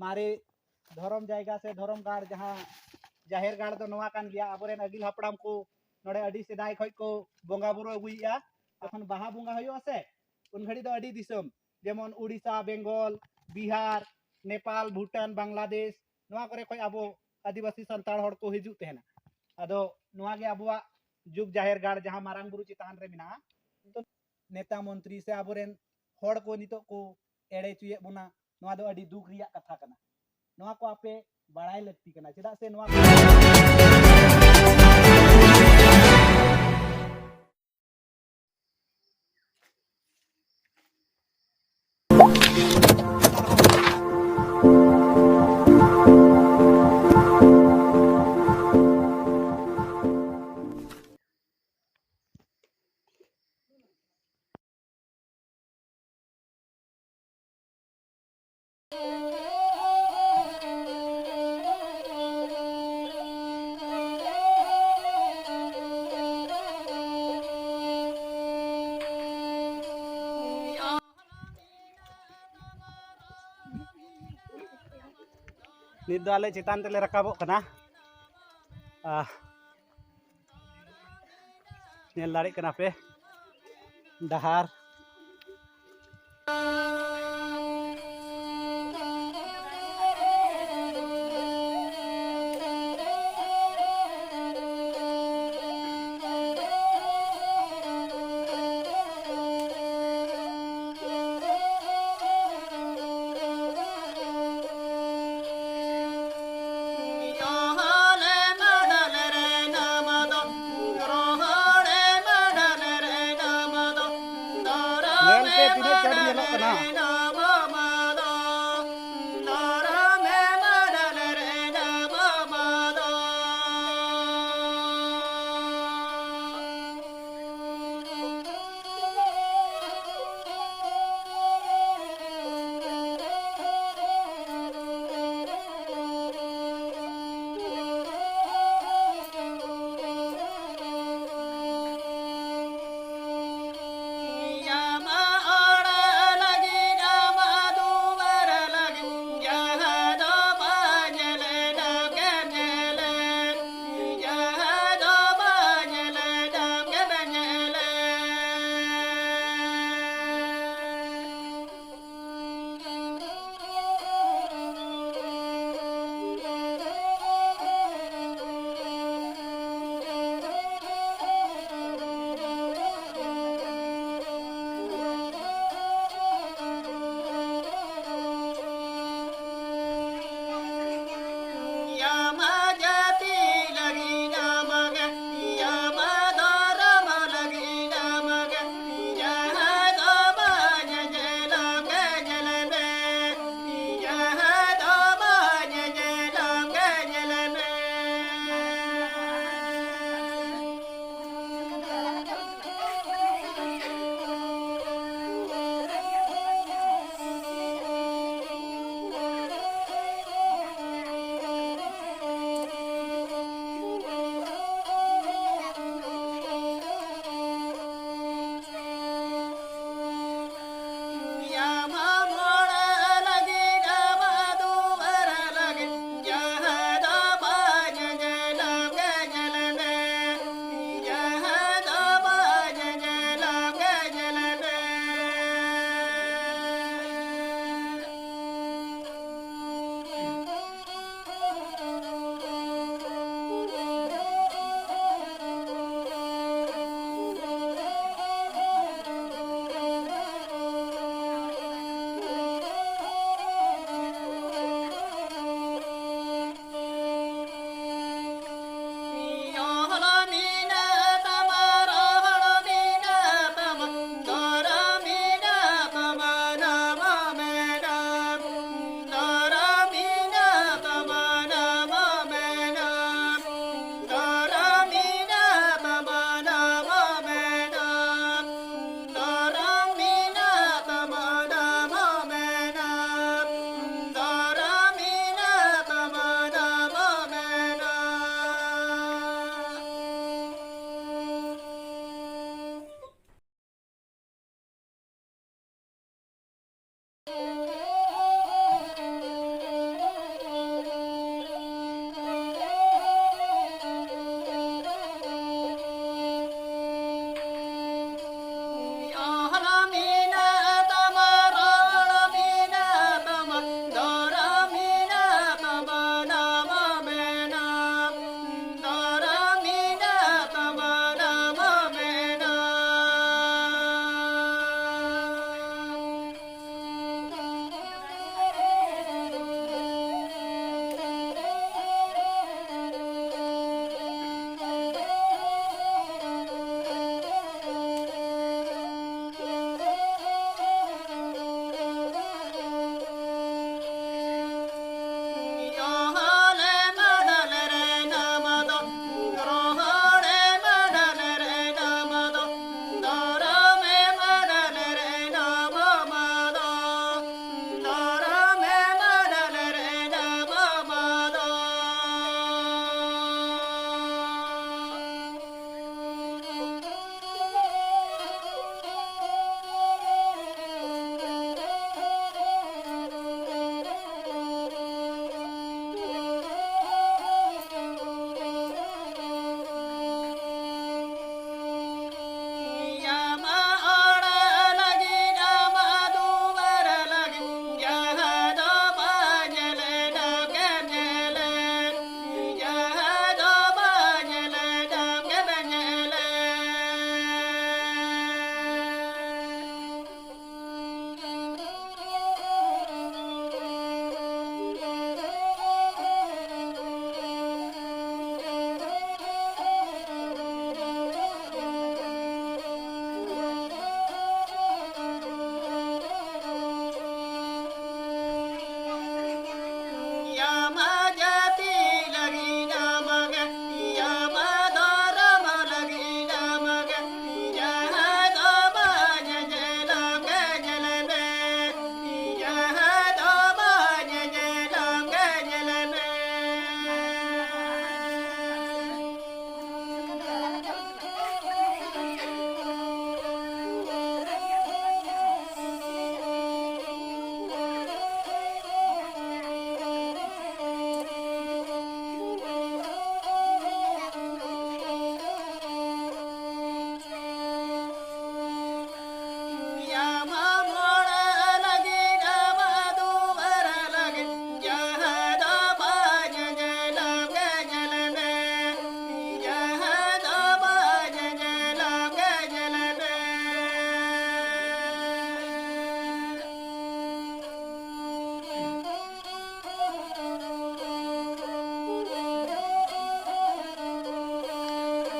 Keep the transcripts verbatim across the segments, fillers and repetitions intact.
ᱢᱟᱨᱮ ᱫᱷᱚᱨᱚᱢ ᱡᱟᱭᱜᱟ ᱥᱮ ᱫᱷᱚᱨᱚᱢ ᱜᱟᱲ, ᱡᱟᱦᱟᱸ ᱡᱟᱦᱮᱨ ᱜᱟᱲ ᱫᱚ ᱱᱚᱣᱟ ᱠᱟᱱ ᱜᱮᱭᱟ᱾ ᱟᱵᱚᱨᱮᱱ ᱟᱹᱜᱤᱞ ᱦᱟᱯᱲᱟᱢ ᱠᱚ ᱱᱚᱰᱮ ᱟᱹᱰᱤ ᱥᱮᱫᱟᱭ ᱠᱷᱚᱱ ᱠᱚ ᱵᱚᱸᱜᱟ ᱵᱩᱨᱩ ᱟᱹᱜᱩᱭᱮᱫᱼᱟ᱾ ᱡᱚᱠᱷᱚᱱ ᱵᱟᱦᱟ ᱵᱚᱸᱜᱟ ᱦᱩᱭᱩᱜᱼᱟ ᱥᱮ, ᱩᱱ ᱜᱷᱟᱹᱲᱤᱡ ᱫᱚ ᱟᱹᱰᱤ ᱫᱤᱥᱚᱢ, ᱡᱮᱢᱚᱱ ᱩᱲᱤᱥᱥᱟ, ᱵᱮᱝᱜᱚᱞ, ᱵᱤᱦᱟᱨ, ᱱᱮᱯᱟᱞ, ᱵᱷᱩᱴᱟᱱ, ᱵᱟᱝᱞᱟᱫᱮᱥ, ᱱᱚᱣᱟ ᱠᱚᱨᱮ ᱠᱷᱚᱱ ᱟᱵᱚ ᱟᱹᱫᱤᱵᱟᱹᱥᱤ ᱥᱟᱱᱛᱟᱲ ᱦᱚᱲ ᱠᱚ ᱦᱤᱡᱩᱜ ᱛᱟᱦᱮᱱᱟ᱾ ᱟᱫᱚ ᱱᱚᱣᱟ ᱜᱮ ᱟᱵᱚᱣᱟᱜ ᱡᱩᱜᱽ ᱡᱟᱦᱮᱨ ᱜᱟᱲ, ᱡᱟᱦᱟᱸ ᱢᱟᱨᱟᱝ ᱵᱩᱨᱩ ᱪᱮᱛᱟᱱ ᱨᱮ ᱢᱮᱱᱟᱜᱼᱟ᱾ ᱱᱮᱛᱟ ᱢᱚᱱᱛᱨᱤ ᱥᱮ ᱟᱵᱚᱨᱮᱱ ᱦᱚᱲ ᱠᱚ ᱱᱤᱛᱚᱜ ᱠᱚ ᱮᱲᱮ ᱦᱚᱪᱚᱭᱮᱫ ᱵᱚᱱᱟ, ᱱᱚᱣᱟ ᱫᱚ ᱟᱹᱰᱤ ᱫᱩᱠ ᱨᱮᱭᱟᱜ ᱠᱟᱛᱷᱟ ᱠᱟᱱᱟ᱾ ᱱᱚᱣᱟ ᱠᱚ ᱟᱯᱮ ᱵᱟᱲᱟᱭ ᱞᱟᱹᱠᱛᱤ ᱠᱟᱱᱟ, ᱪᱮᱫᱟᱜ ᱥᱮ ᱱᱚᱣᱟ ᱱᱤᱛ ᱫᱚ ᱟᱞᱮ ᱪᱮᱛᱟᱱ ᱛᱮᱞᱮ ᱨᱟᱠᱟᱵᱚᱜ ᱠᱟᱱᱟ᱾ ᱟᱦ, ᱧᱮᱞ ᱫᱟᱲᱮᱭᱟᱜ ᱠᱟᱱᱟ ᱯᱮ ᱰᱟᱦᱟᱨ᱾ ᱧᱮᱞ ᱯᱮ ᱛᱤᱱᱟᱹᱜ ᱪᱚᱴ ᱧᱮᱞᱚᱜ ᱠᱟᱱᱟ᱾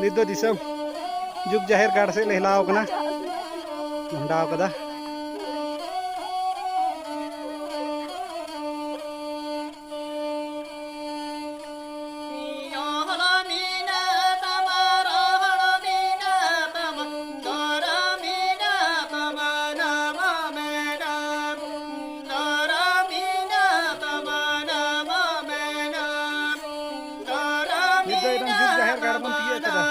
ᱱᱤᱛ ᱫᱚ ᱫᱤᱥᱚᱢ ᱡᱩᱜᱽ ᱡᱟᱦᱮᱨ ᱜᱟᱲ ᱥᱮᱫ ᱞᱮ ᱦᱮᱞᱟᱣ ᱠᱟᱱᱟ, ᱢᱚᱦᱰᱟᱣ ᱠᱟᱫᱟ᱾ ᱱᱤᱛ ᱫᱚ ᱮᱠᱫᱚᱢ ᱡᱩᱜᱽ ᱡᱟᱦᱮᱨ ᱜᱟᱲ ᱵᱚᱱ ᱛᱤᱭᱳᱜ ᱠᱟᱫᱟ᱾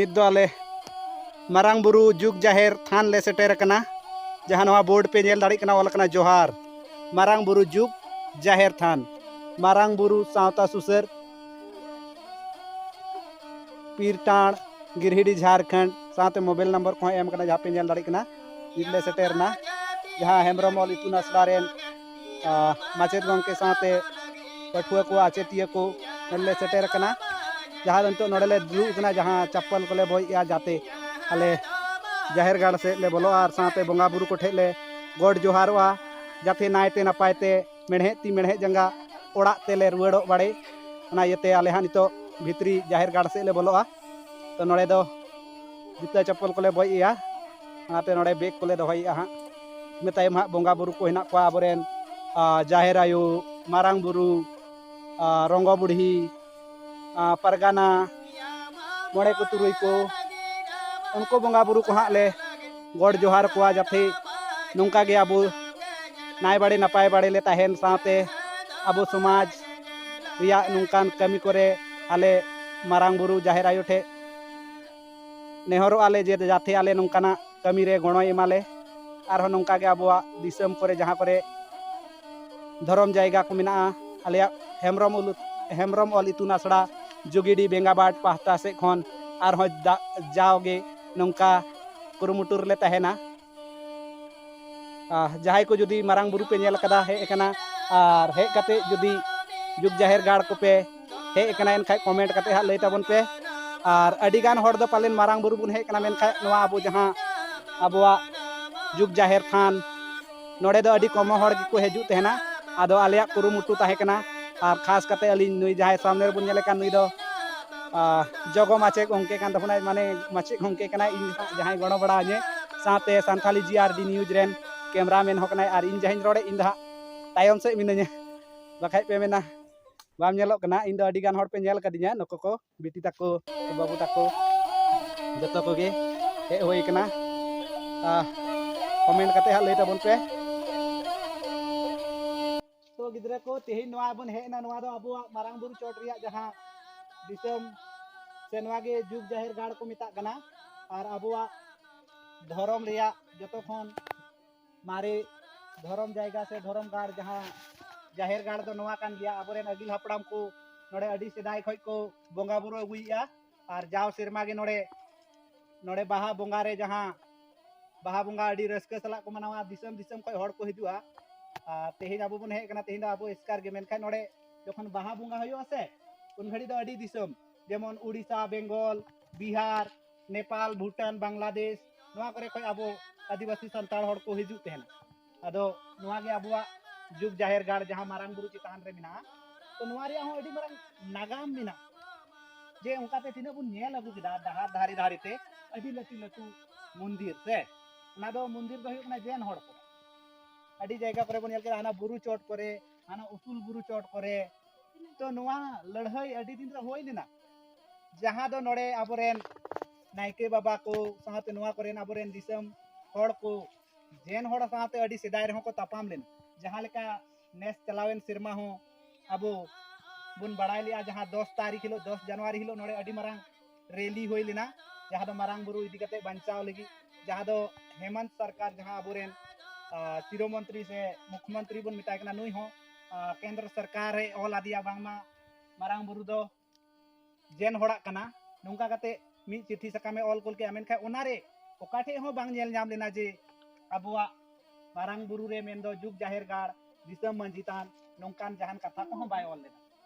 ᱱᱤᱛ ᱫᱚ ᱟᱞᱮ ᱢᱟᱨᱟᱝ ᱵᱩᱨᱩ ᱡᱩᱜᱽ ᱡᱟᱦᱮᱨ ᱛᱷᱟᱱ ᱞᱮ ᱥᱮᱴᱮᱨ ᱟᱠᱟᱱᱟ᱾ ᱡᱟᱦᱟᱸ ᱱᱚᱣᱟ ᱵᱳᱨᱰ ᱯᱮ ᱧᱮᱞ ᱫᱟᱲᱮᱭᱟᱜ ᱠᱟᱱᱟ, ᱚᱞ ᱟᱠᱟᱱᱟ ᱡᱚᱦᱟᱨ ᱢᱟᱨᱟᱝ ᱵᱩᱨᱩ ᱡᱩᱜᱽ ᱡᱟᱦᱮᱨ ᱛᱷᱟᱱ, ᱢᱟᱨᱟᱝ ᱵᱩᱨᱩ ᱥᱟᱶᱛᱟ ᱥᱩᱥᱟᱹᱨ ᱯᱤᱨᱴᱟᱬ, ᱜᱤᱨᱦᱤᱰᱤ, ᱡᱷᱟᱲᱠᱷᱚᱸᱰ ᱥᱟᱶᱛᱮ ᱢᱳᱵᱟᱭᱤᱞ ᱱᱟᱢᱵᱟᱨ ᱠᱚᱦᱚᱸ ᱮᱢ ᱟᱠᱟᱱᱟ, ᱡᱟᱦᱟᱸ ᱯᱮ ᱧᱮᱞ ᱫᱟᱲᱮᱭᱟᱜ ᱠᱟᱱᱟ᱾ ᱱᱤᱛ ᱞᱮ ᱥᱮᱴᱮᱨ ᱮᱱᱟ ᱡᱟᱦᱟᱸ ᱦᱮᱢᱵᱨᱚᱢ ᱚᱞ ᱤᱛᱩᱱ ᱟᱥᱲᱟ ᱨᱮᱱ ᱟᱨ ᱢᱟᱪᱮᱫ ᱜᱚᱢᱠᱮ ᱥᱟᱶᱛᱮ ᱯᱟᱹᱴᱷᱩᱣᱟᱹ ᱠᱚ, ᱟᱪᱮᱛᱤᱭᱟᱹ ᱠᱚ ᱱᱚᱰᱮ ᱞᱮ ᱥᱮᱴᱮᱨ ᱟᱠᱟᱱᱟ᱾ ᱡᱟᱦᱟᱸ ᱫᱚ ᱱᱤᱛᱚᱜ ᱱᱚᱰᱮ ᱞᱮ ᱫᱩᱲᱩᱵ ᱟᱠᱟᱱᱟ, ᱡᱟᱦᱟᱸ ᱪᱟᱯᱯᱚᱞ ᱠᱚᱞᱮ ᱵᱚᱭᱮᱜᱼᱟ, ᱡᱟᱛᱮ ᱟᱞᱮ ᱡᱟᱦᱮᱨ ᱜᱟᱲ ᱥᱮᱫ ᱞᱮ ᱵᱚᱞᱚᱜᱼᱟ ᱟᱨ ᱥᱟᱶᱛᱮ ᱵᱚᱸᱜᱟ ᱵᱩᱨᱩ ᱠᱚᱴᱷᱮᱱ ᱞᱮ ᱜᱚᱰ ᱡᱚᱦᱟᱨᱚᱜᱼᱟ, ᱡᱟᱛᱮ ᱱᱟᱭᱛᱮ ᱱᱟᱯᱟᱭ ᱛᱮ ᱢᱮᱲᱦᱮᱫ ᱛᱤ ᱢᱮᱲᱦᱮᱫ ᱡᱟᱸᱜᱟ ᱚᱲᱟᱜ ᱛᱮᱞᱮ ᱨᱩᱣᱟᱹᱲᱚᱜ ᱵᱟᱲᱮ᱾ ᱚᱱᱟ ᱤᱭᱟᱹᱛᱮ ᱟᱞᱮ ᱦᱟᱸᱜ ᱱᱤᱛᱚᱜ ᱵᱷᱤᱛᱨᱤ ᱡᱟᱦᱮᱨ ᱜᱟᱲ ᱥᱮᱫ ᱞᱮ ᱵᱚᱞᱚᱜᱼᱟ᱾ ᱛᱚ ᱱᱚᱰᱮ ᱫᱚ ᱡᱩᱛᱟᱹ ᱪᱟᱯᱯᱚᱞ ᱠᱚᱞᱮ ᱵᱚᱡ ᱮᱜᱼᱟ, ᱚᱱᱟᱛᱮ ᱱᱚᱰᱮ ᱵᱮᱜᱽ ᱠᱚᱞᱮ ᱫᱚᱦᱚᱭᱮᱜᱼᱟ ᱦᱟᱸᱜ᱾ ᱤᱱᱟᱹ ᱛᱟᱭᱚᱢ ᱦᱟᱸᱜ ᱵᱚᱸᱜᱟ ᱵᱩᱨᱩ ᱠᱚ ᱦᱮᱱᱟᱜ ᱠᱚᱣᱟ ᱟᱵᱚᱨᱮᱱ, ᱟᱨ ᱡᱟᱦᱮᱨ ᱟᱭᱳ, ᱢᱟᱨᱟᱝ ᱵᱩᱨᱩ, ᱟᱨ ᱨᱚᱸᱜᱚ ᱵᱩᱲᱦᱤ, ᱟᱨ ᱯᱟᱨᱜᱟᱱᱟ, ᱢᱚᱬᱮ ᱠᱚ ᱛᱩᱨᱩᱭ ᱠᱚ, ᱩᱱᱠᱩ ᱵᱚᱸᱜᱟ ᱵᱩᱨᱩ ᱠᱚ ᱦᱟᱸᱜ ᱞᱮ ᱜᱚᱰ ᱡᱚᱦᱟᱨ ᱠᱚᱣᱟ, ᱡᱟᱛᱮ ᱱᱚᱝᱠᱟ ᱜᱮ ᱟᱵᱚ ᱱᱟᱭ ᱵᱟᱲᱮ ᱱᱟᱯᱟᱭ ᱵᱟᱲᱮ ᱞᱮ ᱛᱟᱦᱮᱱ, ᱥᱟᱶᱛᱮ ᱟᱵᱚ ᱥᱚᱢᱟᱡᱽ ᱨᱮᱭᱟᱜ ᱱᱚᱝᱠᱟᱱ ᱠᱟᱹᱢᱤ ᱠᱚᱨᱮ ᱟᱞᱮ ᱢᱟᱨᱟᱝ ᱵᱩᱨᱩ ᱡᱟᱦᱮᱨ ᱟᱭᱳ ᱴᱷᱮᱱ ᱱᱮᱦᱚᱨᱚᱜᱼᱟ ᱞᱮ ᱡᱮ ᱡᱟᱛᱮ ᱟᱞᱮ ᱱᱚᱝᱠᱟᱱᱟᱜ ᱠᱟᱹᱢᱤ ᱨᱮ ᱜᱚᱲᱚᱭ ᱮᱢᱟ ᱞᱮ᱾ ᱟᱨᱦᱚᱸ ᱱᱚᱝᱠᱟ ᱜᱮ ᱟᱵᱚᱣᱟᱜ ᱫᱤᱥᱚᱢ ᱠᱚᱨᱮ ᱡᱟᱦᱟᱸ ᱠᱚᱨᱮ ᱫᱷᱚᱨᱚᱢ ᱡᱟᱭᱜᱟ ᱠᱚ ᱢᱮᱱᱟᱜᱼᱟ, ᱟᱞᱮᱭᱟᱜ ᱦᱮᱢᱵᱨᱚᱢ ᱚᱞ, ᱦᱮᱢᱵᱨᱚᱢ ᱚᱞ ᱤᱛᱩᱱ ᱟᱥᱲᱟ ᱡᱩᱜᱤᱰᱤ ᱵᱮᱝᱜᱟᱵᱟᱴ ᱯᱟᱦᱴᱟ ᱥᱮᱫ ᱠᱷᱚᱱ ᱟᱨᱦᱚᱸ ᱫᱟ-, ᱡᱟᱣᱜᱮ ᱱᱚᱝᱠᱟ ᱠᱩᱨᱩᱢᱩᱴᱩ ᱨᱮᱞᱮ ᱛᱟᱦᱮᱱᱟ᱾ ᱟᱨ ᱡᱟᱦᱟᱸᱭ ᱠᱚ ᱡᱩᱫᱤ ᱢᱟᱨᱟᱝ ᱵᱩᱨᱩ ᱯᱮ ᱧᱮᱞ ᱟᱠᱟᱫᱟ, ᱦᱮᱡ ᱟᱠᱟᱱᱟ, ᱟᱨ ᱦᱮᱡ ᱠᱟᱛᱮ ᱡᱩᱫᱤ ᱡᱩᱜᱽ ᱡᱟᱦᱮᱨ ᱜᱟᱲ ᱠᱚᱯᱮ ᱦᱮᱡ ᱟᱠᱟᱱᱟ, ᱮᱱᱠᱷᱟᱡ ᱠᱚᱢᱮᱱᱴ ᱠᱟᱛᱮ ᱦᱟᱸᱜ ᱞᱟᱹᱭ ᱛᱟᱵᱚᱱ ᱯᱮ᱾ ᱟᱨ ᱟᱹᱰᱤ ᱜᱟᱱ ᱦᱚᱲ ᱫᱚ ᱯᱟᱞᱮᱱ ᱢᱟᱨᱟᱝ ᱵᱩᱨᱩ ᱵᱚᱱ ᱦᱮᱡ ᱟᱠᱟᱱᱟ, ᱢᱮᱱᱠᱷᱟᱡ ᱱᱚᱣᱟ ᱟᱵᱚ ᱡᱟᱦᱟᱸ ᱟᱵᱚᱣᱟᱜ ᱡᱩᱜᱽ ᱡᱟᱦᱮᱨ ᱛᱷᱟᱱ, ᱱᱚᱰᱮ ᱫᱚ ᱟᱹᱰᱤ ᱠᱚᱢ ᱦᱚᱲ ᱜᱮᱠᱚ ᱦᱤᱡᱩᱜ ᱛᱟᱦᱮᱱᱟ᱾ ᱟᱫᱚ ᱟᱞᱮᱭᱟᱜ ᱠᱩᱨᱩᱢᱩᱴᱩ ᱛᱟᱦᱮᱸ ᱠᱟᱱᱟ, ᱟᱨ ᱠᱷᱟᱥ ᱠᱟᱛᱮ ᱟᱹᱞᱤᱧ ᱱᱩᱭ ᱡᱟᱦᱟᱸᱭ ᱥᱟᱢᱱᱮ ᱨᱮᱵᱚᱱ ᱧᱮᱞᱮ ᱠᱟᱱ, ᱱᱩᱭ ᱫᱚ, ᱟᱨ, ᱡᱚᱜᱚ ᱢᱟᱪᱮᱫ ᱜᱚᱢᱠᱮ ᱠᱟᱱ ᱛᱟᱵᱚᱱᱟᱭ, ᱢᱟᱱᱮ ᱢᱟᱪᱮᱫ ᱜᱚᱢᱠᱮ ᱠᱟᱱᱟᱭ, ᱤᱧ ᱦᱟᱸᱜ ᱡᱟᱦᱟᱸᱭ ᱜᱚᱲᱚ ᱵᱟᱲᱟ ᱟᱹᱧᱟᱹ, ᱥᱟᱶᱛᱮ ᱥᱟᱱᱛᱷᱟᱞᱤ ᱡᱤ ᱟᱨ ᱰᱤ ᱱᱤᱭᱩᱡᱽ ᱨᱮᱱ ᱠᱮᱢᱨᱟᱢᱮᱱ ᱦᱚᱸ ᱠᱟᱱᱟᱭ, ᱟᱨ ᱤᱧ ᱡᱟᱦᱟᱸᱧ ᱨᱚᱲᱮᱫ, ᱤᱧ ᱫᱚ ᱦᱟᱸᱜ ᱛᱟᱭᱚᱢ ᱥᱮᱫ ᱢᱤᱱᱟᱹᱧᱟ, ᱵᱟᱠᱷᱟᱡ ᱯᱮ ᱢᱮᱱᱟ ᱵᱟᱢ ᱧᱮᱞᱚᱜ ᱠᱟᱱᱟ᱾ ᱤᱧ ᱫᱚ ᱟᱹᱰᱤ ᱜᱟᱱ ᱦᱚᱲ ᱯᱮ ᱧᱮᱞ ᱠᱟᱫᱤᱧᱟ, ᱱᱩᱠᱩ ᱠᱚ ᱵᱤᱴᱤ ᱛᱟᱠᱚ, ᱵᱟᱹᱵᱩ ᱛᱟᱠᱚ, ᱡᱚᱛᱚ ᱠᱚᱜᱮ ᱦᱮᱡ ᱦᱩᱭ ᱠᱟᱱᱟ᱾ ᱟᱨ ᱠᱚᱢᱮᱱᱴ ᱠᱟᱛᱮ ᱦᱟᱸᱜ ᱞᱟᱹᱭ ᱛᱟᱵᱚᱱ ᱯᱮ᱾ ᱛᱚ ᱜᱤᱫᱽᱨᱟᱹ ᱠᱚ, ᱛᱮᱦᱮᱧ ᱱᱚᱣᱟ ᱵᱚᱱ ᱦᱮᱡ ᱮᱱᱟ, ᱱᱚᱣᱟ ᱫᱚ ᱟᱵᱚᱣᱟᱜ ᱢᱟᱨᱟᱝ ᱵᱩᱨᱩ ᱪᱚᱴ ᱨᱮᱭᱟᱜ ᱡᱟᱦᱟᱸ ᱫᱤᱥᱚᱢ ᱥᱮ ᱱᱚᱣᱟ ᱜᱮ ᱡᱩᱜᱽ ᱡᱟᱦᱮᱨ ᱜᱟᱲ ᱠᱚ ᱢᱮᱛᱟᱜ ᱠᱟᱱᱟ᱾ ᱟᱨ ᱟᱵᱚᱣᱟᱜ ᱫᱷᱚᱨᱚᱢ ᱨᱮᱭᱟᱜ ᱡᱚᱛᱚ ᱠᱷᱚᱱ ᱢᱟᱨᱮ ᱫᱷᱚᱨᱚᱢ ᱡᱟᱭᱜᱟ ᱥᱮ ᱫᱷᱚᱨᱚᱢ ᱜᱟᱲ, ᱡᱟᱦᱟᱸ ᱡᱟᱦᱮᱨ ᱜᱟᱲ ᱫᱚ ᱱᱚᱣᱟ ᱠᱟᱱ ᱜᱮᱭᱟ᱾ ᱟᱵᱚᱨᱮᱱ ᱟᱹᱜᱤᱞ ᱦᱟᱯᱲᱟᱢ ᱠᱚ ᱱᱚᱰᱮ ᱟᱹᱰᱤ ᱥᱮᱫᱟᱭ ᱠᱷᱚᱱ ᱠᱚ ᱵᱚᱸᱜᱟ ᱵᱩᱨᱩ ᱟᱹᱜᱩᱭᱮᱫᱼᱟ᱾ ᱟᱨ ᱡᱟᱣ ᱥᱮᱨᱢᱟ ᱜᱮ ᱱᱚᱰᱮ, ᱱᱚᱰᱮ ᱵᱟᱦᱟ ᱵᱚᱸᱜᱟ ᱨᱮ ᱡᱟᱦᱟᱸ ᱵᱟᱦᱟ ᱵᱚᱸᱜᱟ ᱟᱹᱰᱤ ᱨᱟᱹᱥᱠᱟᱹ ᱥᱟᱞᱟᱜ ᱠᱚ ᱢᱟᱱᱟᱣᱟ, ᱫᱤᱥᱚᱢ ᱫᱤᱥᱚᱢ ᱠᱷᱚᱱ ᱦᱚᱲ ᱠᱚ ᱦᱤᱡᱩᱜᱼᱟ᱾ ᱟᱨ ᱛᱮᱦᱮᱧ ᱟᱵᱚ ᱵᱚᱱ ᱦᱮᱡ ᱟᱠᱟᱱᱟ, ᱛᱮᱦᱮᱧ ᱫᱚ ᱟᱵᱚ ᱮᱥᱠᱟᱨ ᱜᱮ, ᱢᱮᱱᱠᱷᱟᱱ ᱱᱚᱰᱮ ᱡᱚᱠᱷᱚᱱ ᱵᱟᱦᱟ ᱵᱚᱸᱜᱟ ᱦᱩᱭᱩᱜᱼᱟ ᱥᱮ, ᱩᱱ ᱜᱷᱟᱹᱲᱤᱡ ᱫᱚ ᱟᱹᱰᱤ ᱫᱤᱥᱚᱢ, ᱡᱮᱢᱚᱱ ᱩᱲᱤᱥᱥᱟ, ᱵᱮᱝᱜᱚᱞ, ᱵᱤᱦᱟᱨ, ᱱᱮᱯᱟᱞ, ᱵᱷᱩᱴᱟᱱ, ᱵᱟᱝᱞᱟᱫᱮᱥ, ᱱᱚᱣᱟ ᱠᱚᱨᱮ ᱠᱷᱚᱱ ᱟᱵᱚ ᱟᱹᱫᱤᱵᱟᱹᱥᱤ ᱥᱟᱱᱛᱟᱲ ᱦᱚᱲ ᱠᱚ ᱦᱤᱡᱩᱜ ᱛᱟᱦᱮᱱᱟ᱾ ᱟᱫᱚ ᱱᱚᱣᱟ ᱜᱮ ᱟᱵᱚᱣᱟᱜ ᱡᱩᱜᱽ ᱡᱟᱦᱮᱨ ᱜᱟᱲ, ᱡᱟᱦᱟᱸ ᱢᱟᱨᱟᱝ ᱵᱩᱨᱩ ᱪᱮᱛᱟᱱ ᱨᱮ ᱢᱮᱱᱟᱜᱼᱟ, ᱛᱚ ᱱᱚᱣᱟ ᱨᱮᱭᱟᱜ ᱦᱚᱸ ᱟᱹᱰᱤ ᱢᱟᱨᱟᱝ ᱱᱟᱜᱟᱢ ᱢᱮᱱᱟᱜᱼᱟ᱾ ᱡᱮ ᱚᱱᱠᱟᱛᱮ ᱛᱤᱱᱟᱹᱜ ᱵᱚᱱ ᱧᱮᱞ ᱟᱹᱜᱩ ᱠᱮᱫᱟ, ᱰᱟᱦᱟᱨ ᱫᱷᱟᱨᱮ ᱫᱷᱟᱨᱮ ᱛᱮ ᱟᱹᱰᱤ ᱞᱟᱹᱴᱩ ᱞᱟᱹᱴᱩ ᱢᱚᱱᱫᱤᱨ ᱥᱮ, ᱚᱱᱟ ᱫᱚ ᱢᱚᱱᱫᱤᱨ ᱫᱚ ᱦᱩᱭᱩᱜ ᱠᱟᱱᱟ ᱡᱮᱱ ᱦᱚᱲ ᱠᱚ᱾ ᱟᱹᱰᱤ ᱡᱟᱭᱜᱟ ᱠᱚᱨᱮ ᱵᱚᱱ ᱧᱮᱞ ᱠᱮᱫᱟ, ᱦᱟᱱᱟ ᱵᱩᱨᱩ ᱪᱚᱴ ᱠᱚᱨᱮ, ᱦᱟᱱᱟ ᱩᱥᱩᱞ ᱵᱩᱨᱩ ᱪᱚᱴ ᱠᱚᱨᱮ᱾ ᱛᱚ ᱱᱚᱣᱟ ᱞᱟᱹᱲᱦᱟᱹᱭ ᱟᱹᱰᱤ ᱫᱤᱱ ᱨᱮ ᱦᱩᱭ ᱞᱮᱱᱟ, ᱡᱟᱦᱟᱸ ᱫᱚ ᱱᱚᱰᱮ ᱟᱵᱚᱨᱮᱱ ᱱᱟᱭᱠᱮ ᱵᱟᱵᱟ ᱠᱚ ᱥᱟᱶᱛᱮ ᱱᱚᱣᱟ ᱠᱚᱨᱮᱱ ᱟᱵᱚᱨᱮᱱ ᱫᱤᱥᱚᱢ ᱦᱚᱲ ᱠᱚ ᱡᱮᱱ ᱦᱚᱲ ᱥᱟᱶᱛᱮ ᱟᱹᱰᱤ ᱥᱮᱫᱟᱭ ᱨᱮᱦᱚᱸ ᱠᱚ ᱛᱟᱯᱟᱢ ᱞᱮᱱᱟ᱾ ᱡᱟᱦᱟᱸ ᱞᱮᱠᱟ ᱱᱮᱥ ᱪᱟᱞᱟᱣᱮᱱ ᱥᱮᱨᱢᱟ ᱦᱚᱸ ᱟᱵᱚ ᱵᱚᱱ ᱵᱟᱲᱟᱭ ᱞᱮᱜᱼᱟ, ᱡᱟᱦᱟᱸ ᱫᱚᱥ ᱛᱟᱹᱨᱤᱠᱷ ᱦᱤᱞᱳᱜ, ᱫᱚᱥ ᱡᱟᱱᱩᱣᱟᱨᱤ ᱦᱤᱞᱳᱜ ᱱᱚᱰᱮ ᱟᱹᱰᱤ ᱢᱟᱨᱟᱝ ᱨᱮᱞᱤ ᱦᱩᱭ ᱞᱮᱱᱟ, ᱡᱟᱦᱟᱸ ᱫᱚ ᱢᱟᱨᱟᱝ ᱵᱩᱨᱩ ᱤᱫᱤ ᱠᱟᱛᱮ ᱵᱟᱧᱪᱟᱣ ᱞᱟᱹᱜᱤᱫ, ᱡᱟᱦᱟᱸ ᱫᱚ ᱦᱮᱢᱚᱱᱛ ᱥᱚᱨᱠᱟᱨ, ᱡᱟᱦᱟᱸ ᱟᱵᱚᱨᱮᱱ ᱟᱨ, ᱥᱤᱨᱟᱹ ᱢᱚᱱᱛᱨᱤ ᱥᱮ ᱢᱩᱠᱷᱭᱚ ᱢᱚᱱᱛᱨᱤ ᱵᱚᱱ ᱢᱮᱛᱟᱭ ᱠᱟᱱᱟ, ᱱᱩᱭ ᱦᱚᱸ ᱟᱨ, ᱠᱮᱱᱫᱨᱚ ᱥᱚᱨᱠᱟᱨ ᱮ ᱚᱞ ᱟᱫᱮᱭᱟ ᱵᱟᱝᱢᱟ ᱢᱟᱨᱟᱝ ᱵᱩᱨᱩ ᱫᱚ ᱡᱮᱱ ᱦᱚᱲᱟᱜ ᱠᱟᱱᱟ, ᱱᱚᱝᱠᱟ ᱠᱟᱛᱮ ᱢᱤᱫ ᱪᱤᱴᱷᱤ ᱥᱟᱠᱟᱢᱮ ᱚᱞ ᱠᱚᱞ ᱠᱮᱫᱼᱟ᱾ ᱢᱮᱱᱠᱷᱟᱱ ᱚᱱᱟᱨᱮ ᱚᱠᱟ ᱴᱷᱮᱡ ᱦᱚᱸ ᱵᱟᱝ ᱧᱮᱞ ᱧᱟᱢ ᱞᱮᱱᱟ ᱡᱮ ᱟᱵᱚᱣᱟᱜ ᱢᱟᱨᱟᱝ ᱵᱩᱨᱩ ᱨᱮ ᱢᱮᱱᱫᱚ ᱡᱩᱜᱽ ᱡᱟᱦᱮᱨ ᱜᱟᱲ, ᱫᱤᱥᱚᱢ ᱢᱟᱹᱡᱷᱤ ᱛᱷᱟᱱ, ᱱᱚᱝᱠᱟᱱ ᱡᱟᱦᱟᱱ ᱠᱟᱛᱷᱟ ᱠᱚᱦᱚᱸ ᱵᱟᱭ ᱚᱞ ᱞᱮᱫᱟ᱾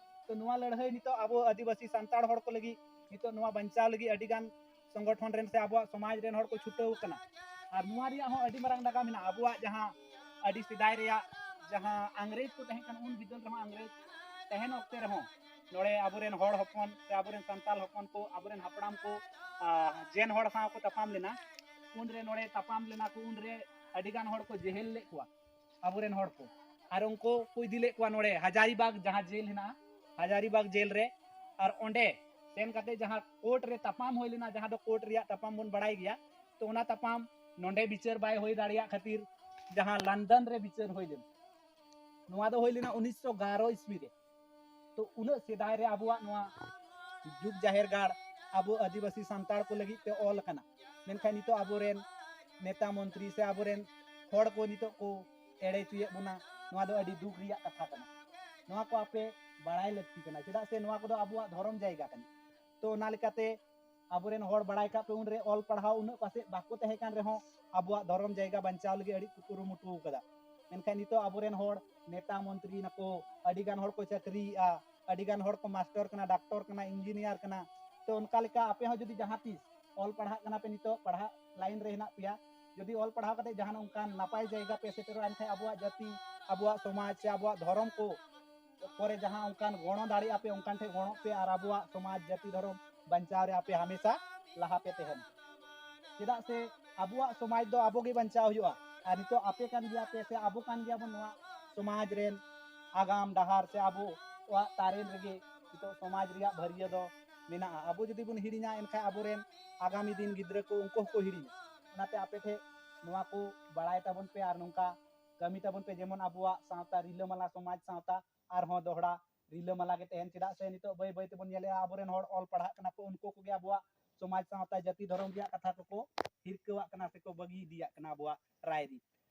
ᱛᱚ ᱱᱚᱣᱟ ᱞᱟᱹᱲᱦᱟᱹᱭ ᱱᱤᱛᱚᱜ ᱟᱵᱚ ᱟᱹᱫᱤᱵᱟᱹᱥᱤ ᱥᱟᱱᱛᱟᱲ ᱦᱚᱲ ᱠᱚ ᱞᱟᱹᱜᱤᱫ, ᱱᱤᱛᱚᱜ ᱱᱚᱣᱟ ᱵᱟᱧᱪᱟᱣ ᱞᱟᱹᱜᱤᱫ ᱟᱹᱰᱤ ᱜᱟᱱ ᱥᱚᱝᱜᱚᱴᱷᱚᱱ ᱨᱮᱱ ᱥᱮ ᱟᱵᱚᱣᱟᱜ ᱥᱚᱢᱟᱡᱽ ᱨᱮᱱ ᱦᱚᱲ ᱠᱚ ᱪᱷᱩᱴᱟᱹᱣ ᱟᱠᱟᱱᱟ᱾ ᱟᱨ ᱱᱚᱣᱟ ᱨᱮᱭᱟᱜ ᱦᱚᱸ ᱟᱹᱰᱤ ᱢᱟᱨᱟᱝ ᱱᱟᱜᱟᱢ ᱢᱮᱱᱟᱜᱼᱟ᱾ ᱟᱵᱚᱣᱟᱜ ᱡᱟᱦᱟᱸ ᱟᱹᱰᱤ ᱥᱮᱫᱟᱭ ᱨᱮᱭᱟᱜ ᱡᱟᱦᱟᱸ ᱤᱝᱨᱮᱡᱽ ᱠᱚ ᱛᱟᱦᱮᱸ ᱠᱟᱱᱟ, ᱩᱱ ᱵᱤᱫᱟᱹᱞ ᱨᱮᱦᱚᱸ ᱤᱝᱨᱮᱡᱽ ᱛᱟᱦᱮᱱ ᱚᱠᱛᱮ ᱨᱮᱦᱚᱸ ᱱᱚᱰᱮ ᱟᱵᱚᱨᱮᱱ ᱦᱚᱲ ᱦᱚᱯᱚᱱ ᱥᱮ ᱟᱵᱚᱨᱮᱱ ᱥᱟᱱᱛᱟᱲ ᱦᱚᱯᱚᱱ ᱠᱚ, ᱟᱵᱚᱨᱮᱱ ᱦᱟᱯᱲᱟᱢ ᱠᱚ, ᱟᱨ, ᱡᱮᱱ ᱦᱚᱲ ᱥᱟᱶ ᱠᱚ ᱛᱟᱯᱟᱢ ᱞᱮᱱᱟ᱾ ᱩᱱᱨᱮ ᱱᱚᱰᱮ ᱛᱟᱯᱟᱢ ᱞᱮᱱᱟ ᱠᱚ, ᱩᱱᱨᱮ ᱟᱹᱰᱤ ᱜᱟᱱ ᱦᱚᱲ ᱠᱚ ᱡᱮᱦᱮᱞ ᱞᱮᱫ ᱠᱚᱣᱟ ᱟᱵᱚᱨᱮᱱ ᱦᱚᱲ ᱠᱚ᱾ ᱟᱨ ᱩᱱᱠᱩ ᱠᱚ ᱤᱫᱤ ᱞᱮᱫ ᱠᱚᱣᱟ ᱱᱚᱰᱮ ᱦᱟᱡᱟᱨᱤᱵᱟᱜᱽ, ᱡᱟᱦᱟᱸ ᱡᱮᱞ ᱦᱮᱱᱟᱜᱼᱟ, ᱦᱟᱡᱟᱨᱤᱵᱟᱜᱽ ᱡᱮᱞ ᱨᱮ᱾ ᱟᱨ ᱚᱸᱰᱮ ᱥᱮᱱ ᱠᱟᱛᱮ ᱡᱟᱦᱟᱸ ᱠᱳᱨᱴ ᱨᱮ ᱛᱟᱯᱟᱢ ᱦᱩᱭ ᱞᱮᱱᱟ, ᱡᱟᱦᱟᱸ ᱫᱚ ᱠᱳᱨᱴ ᱨᱮᱭᱟᱜ ᱛᱟᱯᱟᱢ ᱵᱚᱱ ᱵᱟᱲᱟᱭ ᱜᱮᱭᱟ, ᱛᱚ ᱚᱱᱟ ᱛᱟᱯᱟᱢ ᱱᱚᱰᱮ ᱵᱤᱪᱟᱹᱨ ᱵᱟᱭ ᱦᱩᱭ ᱫᱟᱲᱮᱭᱟᱜ ᱠᱷᱟᱹᱛᱤᱨ ᱡᱟᱦᱟᱸ ᱞᱚᱱᱰᱚᱱ ᱨᱮ ᱵᱤᱪᱟᱹᱨ ᱦᱩᱭ ᱞᱮᱱᱟ, ᱱᱚᱣᱟ ᱫᱚ ᱦᱩᱭ ᱞᱮᱱᱟ ᱩᱱᱤᱥᱥᱚ ᱜᱟᱨᱚ ᱤᱥᱣᱤ ᱨᱮ᱾ ᱛᱚ ᱩᱱᱟᱹᱜ ᱥᱮᱫᱟᱭ ᱨᱮ ᱟᱵᱚᱣᱟᱜ ᱱᱚᱣᱟ ᱡᱩᱜᱽ ᱡᱟᱦᱮᱨ ᱜᱟᱲ ᱟᱵᱚ ᱟᱹᱫᱤᱵᱟᱹᱥᱤ ᱥᱟᱱᱛᱟᱲ ᱠᱚ ᱞᱟᱹᱜᱤᱫ ᱛᱮ ᱚᱞ ᱟᱠᱟᱱᱟ, ᱢᱮᱱᱠᱷᱟᱱ ᱱᱤᱛᱚᱜ ᱟᱵᱚᱨᱮᱱ ᱱᱮᱛᱟ ᱢᱚᱱᱛᱨᱤ ᱥᱮ ᱟᱵᱚᱨᱮᱱ ᱦᱚᱲ ᱠᱚ ᱱᱤᱛᱚᱜ ᱠᱚ ᱮᱲᱮ ᱦᱚᱪᱚᱭᱮᱫ ᱵᱚᱱᱟ᱾ ᱱᱚᱣᱟ ᱫᱚ ᱟᱹᱰᱤ ᱫᱩᱠ ᱨᱮᱭᱟᱜ ᱠᱟᱛᱷᱟ ᱠᱟᱱᱟ᱾ ᱱᱚᱣᱟ ᱠᱚ ᱟᱯᱮ ᱵᱟᱲᱟᱭ ᱞᱟᱹᱠᱛᱤ ᱠᱟᱱᱟ, ᱪᱮᱫᱟᱜ ᱥᱮ ᱱᱚᱣᱟ ᱠᱚᱫᱚ ᱟᱵᱚᱣᱟᱜ ᱫᱷᱚᱨᱚᱢ ᱡᱟᱭᱜᱟ ᱠᱟᱱᱟ᱾ ᱛᱚ ᱚᱱᱟ ᱞᱮᱠᱟᱛᱮ ᱟᱵᱚᱨᱮᱱ ᱦᱚᱲ ᱵᱟᱲᱟᱭ ᱠᱟᱜ ᱯᱮ, ᱩᱱᱨᱮ ᱚᱞ ᱯᱟᱲᱦᱟᱣ ᱩᱱᱟᱹᱜ ᱯᱟᱥᱮᱡ ᱵᱟᱠᱚ ᱛᱟᱦᱮᱸ ᱠᱟᱱ ᱨᱮᱦᱚᱸ ᱟᱵᱚᱣᱟᱜ ᱫᱷᱚᱨᱚᱢ ᱡᱟᱭᱜᱟ ᱵᱟᱧᱪᱟᱣ ᱞᱟᱹᱜᱤᱫ ᱟᱹᱰᱤ ᱠᱚ ᱠᱩᱨᱩᱢᱩᱴᱩ ᱟᱠᱟᱫᱟ᱾ ᱢᱮᱱᱠᱷᱟᱱ ᱱᱤᱛᱚᱜ ᱟᱵᱚᱨᱮᱱ ᱦᱚᱲ ᱱᱮᱛᱟ ᱢᱚᱱᱛᱨᱤ ᱱᱟᱠᱚ, ᱟᱹᱰᱤ ᱜᱟᱱ ᱦᱚᱲ ᱠᱚ ᱪᱟᱹᱠᱨᱤᱭᱮᱜᱼᱟ, ᱟᱹᱰᱤ ᱜᱟᱱ ᱦᱚᱲ ᱠᱚ ᱢᱟᱥᱴᱚᱨ ᱠᱟᱱᱟ, ᱰᱟᱠᱛᱚᱨ ᱠᱟᱱᱟ, ᱤᱧᱡᱤᱱᱤᱭᱟᱨ ᱠᱟᱱᱟ᱾ ᱛᱚ ᱚᱱᱠᱟ ᱞᱮᱠᱟ ᱟᱯᱮ ᱦᱚᱸ ᱡᱩᱫᱤ ᱡᱟᱦᱟᱸ ᱛᱤᱥ ᱚᱞ ᱯᱟᱲᱦᱟᱜ ᱠᱟᱱᱟ ᱯᱮ, ᱱᱤᱛᱚᱜ ᱯᱟᱲᱦᱟᱜ ᱞᱟᱭᱤᱱ ᱨᱮ ᱦᱮᱱᱟᱜ ᱯᱮᱭᱟ, ᱡᱩᱫᱤ ᱚᱞ ᱯᱟᱲᱦᱟᱣ ᱠᱟᱛᱮ ᱡᱟᱦᱟᱱ ᱚᱱᱠᱟᱱ ᱱᱟᱯᱟᱭ ᱡᱟᱭᱜᱟ ᱯᱮ ᱥᱮᱴᱮᱨᱚᱜᱼᱟ, ᱮᱱᱠᱷᱟᱱ ᱟᱵᱚᱣᱟᱜ ᱡᱟᱹᱛᱤ, ᱟᱵᱚᱣᱟᱜ ᱥᱚᱢᱟᱡᱽ ᱥᱮ ᱟᱵᱚᱣᱟᱜ ᱫᱷᱚᱨᱚᱢ ᱠᱚ ᱠᱚᱨᱮ ᱡᱟᱦᱟᱸ ᱚᱱᱠᱟᱱ ᱜᱚᱲᱚ ᱫᱟᱲᱮᱭᱟᱜᱼᱟ ᱯᱮ, ᱚᱱᱠᱟᱱ ᱴᱷᱮᱱ ᱜᱚᱲᱚᱜ ᱯᱮ ᱟᱨ ᱟᱵᱚᱣᱟᱜ ᱥᱚᱢᱟᱡᱽ, ᱡᱟᱹᱛᱤ, ᱫᱷᱚᱨᱚᱢ ᱵᱟᱧᱪᱟᱣ ᱨᱮ ᱟᱯᱮ ᱦᱟᱢᱮᱥᱟ ᱞᱟᱦᱟ ᱯᱮ ᱛᱟᱦᱮᱱᱟ᱾ ᱪᱮᱫᱟᱜ ᱥᱮ ᱟᱵᱚᱣᱟᱜ ᱥᱚᱢᱟᱡᱽ ᱫᱚ ᱟᱵᱚ ᱜᱮ ᱵᱟᱧᱪᱟᱣ ᱦᱩᱭᱩᱜᱼᱟ᱾ ᱟᱨ ᱱᱤᱛᱚᱜ ᱟᱯᱮ ᱠᱟᱱ ᱜᱮᱭᱟ ᱯᱮ ᱥᱮ ᱟᱵᱚ ᱠᱟᱱ ᱜᱮᱭᱟ ᱵᱚᱱ ᱱᱚᱣᱟ ᱥᱚᱢᱟᱡᱽ ᱨᱮᱱ ᱟᱜᱟᱢ ᱰᱟᱦᱟᱨ ᱥᱮ ᱟᱵᱚᱣᱟᱜ ᱛᱟᱨᱮᱱ ᱨᱮᱜᱮ ᱱᱤᱛᱚᱜ ᱥᱚᱢᱟᱡᱽ ᱨᱮᱭᱟᱜ ᱵᱷᱟᱹᱨᱭᱟᱹ ᱫᱚ ᱢᱮᱱᱟᱜᱼᱟ᱾ ᱟᱵᱚ ᱡᱩᱫᱤ ᱵᱚᱱ ᱦᱤᱲᱤᱧᱟ, ᱮᱱᱠᱷᱟᱱ ᱟᱵᱚᱨᱮᱱ ᱟᱜᱟᱢᱤ ᱫᱤᱱ ᱜᱤᱫᱽᱨᱟᱹ ᱠᱚ, ᱩᱱᱠᱩ ᱦᱚᱸᱠᱚ ᱦᱤᱲᱤᱧᱟ᱾ ᱚᱱᱟᱛᱮ ᱟᱯᱮ ᱴᱷᱮᱱ ᱱᱚᱣᱟ ᱠᱚ ᱵᱟᱲᱟᱭ ᱛᱟᱵᱚᱱ ᱯᱮ ᱟᱨ ᱱᱚᱝᱠᱟ ᱠᱟᱹᱢᱤ ᱛᱟᱵᱚᱱ ᱯᱮ, ᱡᱮᱢᱚᱱ ᱟᱵᱚᱣᱟᱜ ᱥᱟᱶᱛᱟ ᱨᱤᱞᱟᱹᱢᱟᱞᱟ ᱥᱚᱢᱟᱡᱽ ᱥᱟᱶᱛᱟ ᱟᱨᱦᱚᱸ ᱫᱚᱦᱲᱟ ᱨᱤᱞᱟᱹᱢᱟᱞᱟ ᱜᱮ ᱛᱟᱦᱮᱱ᱾ ᱪᱮᱫᱟᱜ ᱥᱮ ᱱᱤᱛᱚᱜ ᱵᱟᱹᱭ ᱵᱟᱹᱭ ᱛᱮᱵᱚᱱ ᱧᱮᱞᱮᱜᱼᱟ, ᱟᱵᱚᱨᱮᱱ ᱦᱚᱲ ᱚᱞ ᱯᱟᱲᱦᱟᱜ ᱠᱟᱱᱟ ᱠᱚ, ᱩᱱᱠᱩ ᱠᱚᱜᱮ ᱟᱵᱚᱣᱟᱜ ᱥᱚᱢᱟᱡᱽ ᱥᱟᱶᱛᱟ ᱡᱟᱹᱛᱤ ᱫᱷᱚᱨᱚᱢ ᱨᱮᱭᱟᱜ ᱠᱟᱛᱷᱟ ᱠᱚᱠᱚ ᱦᱤᱨᱠᱟᱹᱣᱟᱜ ᱠᱟᱱᱟ ᱥᱮᱠᱚ ᱵᱟᱹᱜᱤ ᱤᱫᱤᱭᱟᱜ ᱠᱟᱱᱟ ᱟᱵᱚᱣᱟᱜ ᱨᱟᱭ ᱨᱤᱛ᱾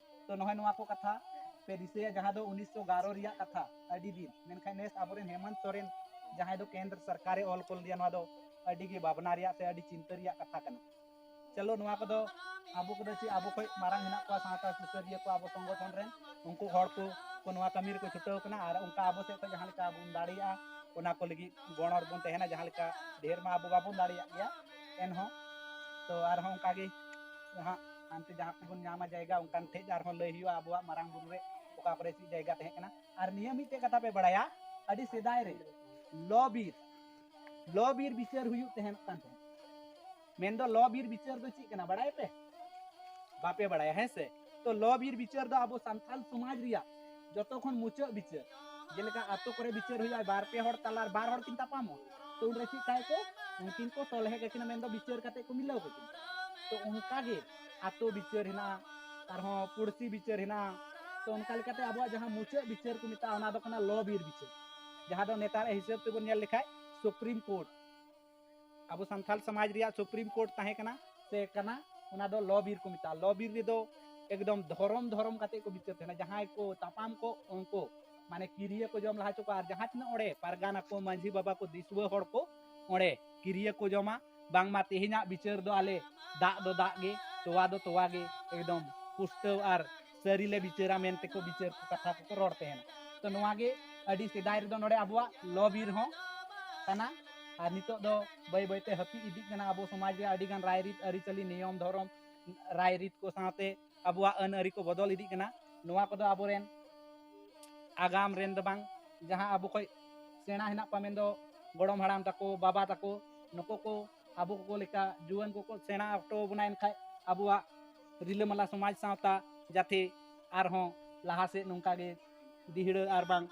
ᱛᱚ ᱱᱚᱜᱼᱚᱭ ᱱᱚᱣᱟ ᱠᱚ ᱠᱟᱛᱷᱟ ᱯᱮ ᱫᱤᱥᱟᱹᱭᱟ, ᱡᱟᱦᱟᱸ ᱫᱚ ᱩᱱᱤᱥᱥᱚ ᱮᱜᱟᱨᱚ ᱨᱮᱭᱟᱜ ᱠᱟᱛᱷᱟ, ᱟᱹᱰᱤ ᱫᱤᱱ, ᱢᱮᱱᱠᱷᱟᱱ ᱱᱮᱥ ᱟᱵᱚᱨᱮᱱ ᱦᱮᱢᱚᱱᱛ ᱥᱚᱨᱮᱱ ᱡᱟᱦᱟᱸᱭ ᱫᱚ ᱠᱮᱱᱫᱨᱚ ᱥᱚᱨᱠᱟᱨᱮ ᱚᱞ ᱠᱚᱞ ᱞᱮᱭᱟ, ᱱᱚᱣᱟ ᱫᱚ ᱟᱹᱰᱤ ᱜᱮ ᱵᱷᱟᱵᱽᱱᱟ ᱨᱮᱭᱟᱜ ᱥᱮ ᱟᱹᱰᱤ ᱪᱤᱱᱛᱟᱹ ᱨᱮᱭᱟᱜ ᱠᱟᱛᱷᱟ ᱠᱟᱱᱟ᱾ ᱪᱚᱞᱚ, ᱱᱚᱣᱟ ᱠᱚᱫᱚ ᱟᱵᱚ ᱠᱚᱫᱚ ᱪᱮᱫ, ᱟᱵᱚ ᱠᱷᱚᱱ ᱢᱟᱨᱟᱝ ᱦᱮᱱᱟᱜ ᱠᱚᱣᱟ ᱥᱟᱶᱛᱟ ᱥᱩᱥᱟᱹᱨᱤᱭᱟᱹ ᱠᱚ, ᱟᱵᱚ ᱥᱚᱝᱜᱚᱴᱷᱚᱱ ᱨᱮᱱ, ᱩᱱᱠᱩ ᱦᱚᱲ ᱠᱚ, ᱠᱚ ᱱᱚᱣᱟ ᱠᱟᱹᱢᱤ ᱨᱮᱠᱚ ᱪᱷᱩᱴᱟᱹᱣ ᱠᱟᱱᱟ᱾ ᱟᱨ ᱚᱱᱠᱟ ᱟᱵᱚ ᱥᱮᱫ ᱠᱷᱚᱱ ᱡᱟᱦᱟᱸ ᱞᱮᱠᱟ ᱵᱚᱱ ᱫᱟᱲᱮᱭᱟᱜᱼᱟ, ᱚᱱᱟ ᱠᱚ ᱞᱟᱹᱜᱤᱫ ᱜᱚᱲᱚ ᱨᱮᱵᱚᱱ ᱛᱟᱦᱮᱱᱟ᱾ ᱡᱟᱦᱟᱸ ᱞᱮᱠᱟ ᱰᱷᱮᱨ ᱢᱟ ᱟᱵᱚ ᱵᱟᱵᱚᱱ ᱫᱟᱲᱮᱭᱟᱜ ᱜᱮᱭᱟ, ᱮᱱᱦᱚᱸ ᱛᱚ ᱟᱨᱦᱚᱸ ᱚᱱᱠᱟ ᱜᱮ ᱦᱟᱸᱜ ᱦᱟᱱᱛᱮ ᱡᱟᱦᱟᱸ ᱠᱚᱵᱚᱱ ᱧᱟᱢᱟ ᱡᱟᱭᱜᱟ, ᱚᱱᱠᱟᱱ ᱴᱷᱮᱡ ᱟᱨᱦᱚᱸ ᱞᱟᱹᱭ ᱦᱩᱭᱩᱜᱼᱟ ᱟᱵᱚᱣᱟᱜ ᱢᱟᱨᱟᱝ ᱵᱩᱨᱩ ᱨᱮ ᱚᱠᱟ ᱠᱚᱨᱮ ᱪᱮᱫ ᱡᱟᱭᱜᱟ ᱛᱟᱦᱮᱸ ᱠᱟᱱᱟ᱾ ᱟᱨ ᱱᱤᱭᱟᱹ ᱢᱤᱫᱴᱮᱡ ᱠᱟᱛᱷᱟ ᱯᱮ ᱵᱟᱲᱟᱭᱟ, ᱟᱹᱰᱤ ᱥᱮᱫᱟᱭ ᱨᱮ ᱞᱚ ᱵᱤᱨ, ᱞᱚ ᱵᱤᱨ ᱵᱤᱪᱟᱹᱨ ᱦᱩᱭᱩᱜ ᱛᱟᱦᱮᱱᱚᱜ ᱠᱟᱱ ᱛᱟᱦᱮᱸᱫ᱾ ᱢᱮᱱᱫᱚ ᱞᱚ ᱵᱤᱨ ᱵᱤᱪᱟᱹᱨ ᱫᱚ ᱪᱮᱫ ᱠᱟᱱᱟ ᱵᱟᱲᱟᱭᱟ ᱯᱮ? ᱵᱟᱯᱮ ᱵᱟᱲᱟᱭᱟ, ᱦᱮᱸ ᱥᱮ? ᱛᱚ ᱞᱚ ᱵᱤᱨ ᱵᱤᱪᱟᱹᱨ ᱫᱚ ᱟᱵᱚ ᱥᱟᱱᱛᱟᱞ ᱥᱚᱢᱟᱡᱽ ᱨᱮᱭᱟᱜ ᱡᱚᱛᱚ ᱠᱷᱚᱱ ᱢᱩᱪᱟᱹᱫ ᱵᱤᱪᱟᱹᱨ᱾ ᱡᱮᱞᱮᱠᱟ ᱟᱛᱳ ᱠᱚᱨᱮ ᱵᱤᱪᱟᱹᱨ ᱦᱩᱭᱩᱜᱼᱟ, ᱵᱟᱨ ᱯᱮ ᱦᱚᱲ ᱛᱟᱞᱟ, ᱵᱟᱨ ᱦᱚᱲ ᱠᱤᱱ ᱛᱟᱯᱟᱢᱚᱜ, ᱛᱚ ᱩᱱᱨᱮ ᱪᱮᱫ ᱠᱟᱭ ᱠᱚ, ᱩᱱᱠᱤᱱ ᱠᱚ ᱥᱚᱞᱦᱮ ᱠᱟᱠᱤᱱᱟ, ᱢᱮᱱᱫᱚ ᱵᱤᱪᱟᱹᱨ ᱠᱟᱛᱮ ᱠᱚ ᱢᱤᱞᱟᱹᱣ ᱠᱟᱠᱤᱱᱟ᱾ ᱛᱚ ᱚᱱᱠᱟ ᱜᱮ ᱟᱛᱳ ᱵᱤᱪᱟᱹᱨ ᱦᱮᱱᱟᱜᱼᱟ, ᱟᱨᱦᱚᱸ ᱯᱩᱲᱥᱤ ᱵᱤᱪᱟᱹᱨ ᱦᱮᱱᱟᱜᱼᱟ᱾ ᱛᱚ ᱚᱱᱠᱟ ᱞᱮᱠᱟᱛᱮ ᱟᱵᱚᱣᱟᱜ ᱡᱟᱦᱟᱸ ᱢᱩᱪᱟᱹᱫ ᱵᱤᱪᱟᱹᱨ ᱠᱚ ᱢᱮᱛᱟᱜᱼᱟ, ᱚᱱᱟ ᱫᱚ ᱠᱟᱱᱟ ᱞᱚ ᱵᱤᱨ ᱵᱤᱪᱟᱹᱨ, ᱡᱟᱦᱟᱸ ᱫᱚ ᱱᱮᱛᱟᱨ ᱦᱤᱥᱟᱹᱵ ᱛᱮᱵᱚᱱ ᱧᱮᱞ ᱞᱮᱠᱷᱟᱡ ᱥᱩᱯᱨᱤᱢ ᱠᱳᱨᱴ᱾ ᱟᱵᱚ ᱥᱟᱱᱛᱟᱞ ᱥᱚᱢᱟᱡᱽ ᱨᱮᱭᱟᱜ ᱥᱩᱯᱨᱤᱢ ᱠᱳᱨᱴ ᱛᱟᱦᱮᱸ ᱠᱟᱱᱟ ᱥᱮ ᱠᱟᱱᱟ, ᱚᱱᱟ ᱫᱚ ᱞᱚ ᱵᱤᱨ ᱠᱚ ᱢᱮᱛᱟᱜᱼᱟ᱾ ᱞᱚ ᱵᱤᱨ ᱨᱮᱫᱚ ᱮᱠᱫᱚᱢ ᱫᱷᱚᱨᱚᱢ ᱫᱷᱚᱨᱚᱢ ᱠᱟᱛᱮ ᱠᱚ ᱵᱤᱪᱟᱹᱨ ᱛᱟᱦᱮᱱᱟ᱾ ᱡᱟᱦᱟᱸᱭ ᱠᱚ ᱛᱟᱯᱟᱢ ᱠᱚ, ᱩᱱᱠᱩ ᱢᱟᱱᱮ ᱠᱤᱨᱤᱭᱟᱹ ᱠᱚ ᱡᱚᱢ ᱞᱟᱦᱟ ᱦᱚᱪᱚ ᱠᱚᱣᱟ᱾ ᱟᱨ ᱡᱟᱦᱟᱸ ᱛᱤᱱᱟᱹᱜ ᱚᱸᱰᱮ ᱯᱟᱨᱜᱟᱱᱟ ᱠᱚ, ᱢᱟᱹᱡᱷᱤ ᱵᱟᱵᱟ ᱠᱚ, ᱫᱤᱥᱩᱣᱟᱹ ᱦᱚᱲ ᱠᱚ ᱚᱸᱰᱮ ᱠᱤᱨᱤᱭᱟᱹ ᱠᱚ ᱡᱚᱢᱟ, ᱵᱟᱝᱢᱟ ᱛᱮᱦᱮᱧᱟᱜ ᱵᱤᱪᱟᱹᱨ ᱫᱚ ᱟᱞᱮ ᱫᱟᱜ ᱫᱚ ᱫᱟᱜ ᱜᱮ, ᱛᱚᱣᱟ ᱫᱚ ᱛᱚᱣᱟ ᱜᱮ, ᱮᱠᱫᱚᱢ ᱯᱩᱥᱴᱟᱹᱣ ᱟᱨ ᱥᱟᱹᱨᱤ ᱞᱮ ᱵᱤᱪᱟᱹᱨᱟ ᱢᱮᱱᱛᱮ ᱠᱚ ᱵᱤᱪᱟᱹᱨ ᱠᱚ ᱠᱟᱛᱷᱟ ᱠᱚᱠᱚ ᱨᱚᱲ ᱛᱟᱦᱮᱱᱟ᱾ ᱛᱚ ᱱᱚᱣᱟ ᱜᱮ ᱟᱹᱰᱤ ᱥᱮᱫᱟᱭ ᱨᱮᱫᱚ ᱱᱚᱰᱮ ᱟᱵᱚᱣᱟᱜ ᱞᱚ ᱵᱤᱨ ᱦᱚᱸ ᱠᱟᱱᱟ, ᱟᱨ ᱱᱤᱛᱚᱜ ᱫᱚ ᱵᱟᱹᱭ ᱵᱟᱹᱭᱛᱮ ᱦᱟᱹᱯᱤᱫ ᱤᱫᱤᱜ ᱠᱟᱱᱟ᱾ ᱟᱵᱚ ᱥᱚᱢᱟᱡᱽ ᱨᱮ ᱟᱹᱰᱤᱜᱟᱱ ᱨᱟᱭᱨᱤᱛ, ᱟᱹᱨᱤᱪᱟᱹᱞᱤ, ᱱᱤᱭᱚᱢ ᱫᱷᱚᱨᱚᱢ, ᱨᱟᱭᱨᱤᱛ ᱠᱚ ᱥᱟᱶᱛᱮ ᱟᱵᱚᱣᱟᱜ ᱟᱹᱱ ᱟᱹᱨᱤ ᱠᱚ ᱵᱚᱫᱚᱞ ᱤᱫᱤᱜ ᱠᱟᱱᱟ᱾ ᱱᱚᱣᱟ ᱠᱚᱫᱚ ᱟᱵᱚᱨᱮᱱ ᱟᱜᱟᱢ ᱨᱮᱱ ᱫᱚ ᱵᱟᱝ, ᱡᱟᱦᱟᱸ ᱟᱵᱚ ᱠᱷᱚᱱ ᱥᱮᱬᱟ ᱦᱮᱱᱟᱜ ᱠᱚᱣᱟ, ᱢᱮᱱᱫᱚ ᱜᱚᱲᱚᱢ ᱦᱟᱲᱟᱢ ᱛᱟᱠᱚ, ᱵᱟᱵᱟ ᱛᱟᱠᱚ, ᱱᱩᱠᱩ ᱠᱚ ᱟᱵᱚ ᱠᱚ ᱞᱮᱠᱟ ᱡᱩᱣᱟᱹᱱ ᱠᱚᱠᱚ ᱥᱮᱬᱟ ᱦᱚᱴᱚ ᱟᱵᱚᱱᱟ, ᱮᱱᱠᱷᱟᱡ ᱟᱵᱚᱣᱟᱜ ᱨᱤᱞᱟᱹᱢᱟᱞᱟ ᱥᱚᱢᱟᱡᱽ ᱥᱟᱶᱛᱟ ᱡᱟᱛᱮ ᱟᱨᱦᱚᱸ ᱞᱟᱦᱟ ᱥᱮᱫ ᱱᱚᱝᱠᱟ ᱜᱮ ᱫᱤᱦᱲᱟᱹ ᱟᱨ ᱵᱟᱝ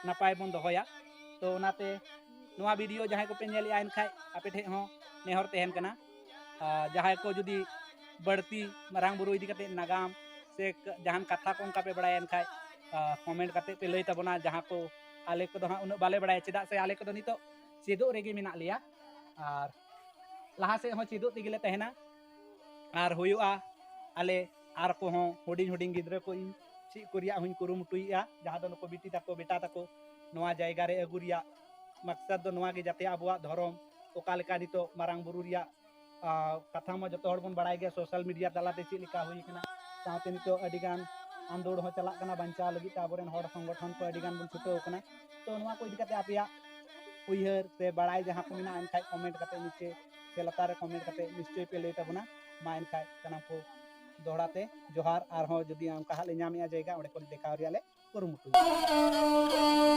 ᱱᱟᱯᱟᱭ ᱵᱚᱱ ᱫᱚᱦᱚᱭᱟ᱾ ᱛᱚ ᱚᱱᱟᱛᱮ ᱱᱚᱣᱟ ᱵᱷᱤᱰᱤᱭᱳ ᱡᱟᱦᱟᱸᱭ ᱠᱚᱯᱮ ᱧᱮᱞᱮᱜᱼᱟ, ᱮᱱᱠᱷᱟᱡ ᱟᱯᱮ ᱴᱷᱮᱡ ᱦᱚᱸ ᱱᱮᱦᱚᱨ ᱛᱟᱦᱮᱱ ᱠᱟᱱᱟ, ᱟᱨ ᱡᱟᱦᱟᱸᱭ ᱠᱚ ᱡᱩᱫᱤ ᱵᱟᱹᱲᱛᱤ ᱢᱟᱨᱟᱝ ᱵᱩᱨᱩ ᱤᱫᱤ ᱠᱟᱛᱮ ᱱᱟᱜᱟᱢ ᱥᱮ ᱠ- ᱡᱟᱦᱟᱱ ᱠᱟᱛᱷᱟ ᱠᱚ ᱚᱱᱠᱟ ᱯᱮ ᱵᱟᱲᱟᱭᱟ, ᱮᱱᱠᱷᱟᱡ ᱠᱚᱢᱮᱱᱴ ᱠᱟᱛᱮ ᱯᱮ ᱞᱟᱹᱭ ᱛᱟᱵᱚᱱᱟ᱾ ᱡᱟᱦᱟᱸ ᱠᱚ ᱟᱞᱮ ᱠᱚᱫᱚ ᱦᱟᱸᱜ ᱩᱱᱟᱹᱜ ᱵᱟᱞᱮ ᱵᱟᱲᱟᱭᱟ, ᱪᱮᱫᱟᱜ ᱥᱮ ᱟᱞᱮ ᱠᱚᱫᱚ ᱱᱤᱛᱚᱜ ᱪᱮᱫᱚᱜ ᱨᱮᱜᱮ ᱢᱮᱱᱟᱜ ᱞᱮᱭᱟ, ᱟᱨ ᱞᱟᱦᱟ ᱥᱮᱫ ᱦᱚᱸ ᱪᱮᱫᱚᱜ ᱛᱮᱜᱮ ᱞᱮ ᱛᱟᱦᱮᱱᱟ᱾ ᱟᱨ ᱦᱩᱭᱩᱜᱼᱟ, ᱟᱞᱮ ᱟᱨ ᱠᱚᱦᱚᱸ ᱦᱩᱰᱤᱧ ᱦᱩᱰᱤᱧ ᱜᱤᱫᱽᱨᱟᱹ ᱠᱚ ᱤᱧ ᱪᱮᱫ ᱠᱚ ᱨᱮᱭᱟᱜ ᱦᱚᱸᱧ ᱠᱩᱨᱩᱢᱩᱴᱩᱭᱮᱫᱼᱟ, ᱡᱟᱦᱟᱸ ᱫᱚ ᱱᱩᱠᱩ ᱵᱤᱴᱤ ᱛᱟᱠᱚ, ᱵᱮᱴᱟ ᱛᱟᱠᱚ ᱱᱚᱣᱟ ᱡᱟᱭᱜᱟ ᱨᱮ ᱟᱹᱜᱩ ᱨᱮᱭᱟᱜ ᱢᱟᱠᱥᱟᱫ ᱫᱚ ᱱᱚᱣᱟ ᱜᱮ, ᱡᱟᱛᱮ ᱟᱵᱚᱣᱟᱜ ᱫᱷᱚᱨᱚᱢ ᱚᱠᱟ ᱞᱮᱠᱟ ᱱᱤᱛᱚᱜ ᱢᱟᱨᱟᱝ ᱵᱩᱨᱩ ᱨᱮᱭᱟᱜ ᱟᱨ ᱠᱟᱛᱷᱟ ᱢᱟ ᱡᱚᱛᱚ ᱦᱚᱲ ᱵᱚᱱ ᱵᱟᱲᱟᱭ ᱜᱮᱭᱟ, ᱥᱳᱥᱟᱞ ᱢᱤᱰᱤᱭᱟ ᱛᱟᱞᱟᱛᱮ ᱪᱮᱫ ᱞᱮᱠᱟ ᱦᱩᱭ ᱠᱟᱱᱟ᱾ ᱥᱟᱶᱛᱮ ᱱᱤᱛᱚᱜ ᱟᱹᱰᱤ ᱜᱟᱱ ᱟᱸᱫᱳᱲ ᱦᱚᱸ ᱪᱟᱞᱟᱜ ᱠᱟᱱᱟ ᱵᱟᱧᱪᱟᱣ ᱞᱟᱹᱜᱤᱫ ᱛᱮ, ᱟᱵᱚᱨᱮᱱ ᱦᱚᱲ ᱥᱚᱝᱜᱚᱴᱷᱚᱱ ᱠᱚ ᱟᱹᱰᱤ ᱜᱟᱱ ᱵᱚᱱ ᱪᱷᱩᱴᱟᱹᱣ ᱠᱟᱱᱟ᱾ ᱛᱚ ᱱᱚᱣᱟ ᱠᱚ ᱤᱫᱤ ᱠᱟᱛᱮ ᱟᱯᱮᱭᱟᱜ ᱩᱭᱦᱟᱹᱨ ᱥᱮ ᱵᱟᱲᱟᱭ ᱡᱟᱦᱟᱸ ᱠᱚ ᱢᱮᱱᱟᱜᱼᱟ, ᱮᱱᱠᱷᱟᱡ ᱠᱚᱢᱮᱱᱴ ᱠᱟᱛᱮ ᱱᱤᱪᱮ ᱥᱮ ᱞᱟᱛᱟᱨ ᱨᱮ ᱠᱚᱢᱮᱱᱴ ᱠᱟᱛᱮ ᱱᱤᱥᱪᱚᱭ ᱯᱮ ᱞᱟᱹᱭ ᱛᱟᱵᱚᱱᱟ᱾ ᱢᱟ ᱮᱱᱠᱷᱟᱡ ᱥᱟᱱᱟᱢ ᱠᱚ ᱫᱚᱦᱲᱟ ᱛᱮ ᱡᱚᱦᱟᱨ, ᱟᱨᱦᱚᱸ ᱡᱩᱫᱤ ᱚᱱᱠᱟ ᱦᱟᱸᱜ ᱞᱮ ᱧᱟᱢᱮᱜᱼᱟ ᱡᱟᱭᱜᱟ, ᱚᱸᱰᱮ ᱠᱷᱚᱱ ᱫᱮᱠᱷᱟᱣ ᱨᱮᱭᱟᱜ ᱞᱮ ᱠᱩᱨᱩᱢᱩᱴᱩᱭᱟ᱾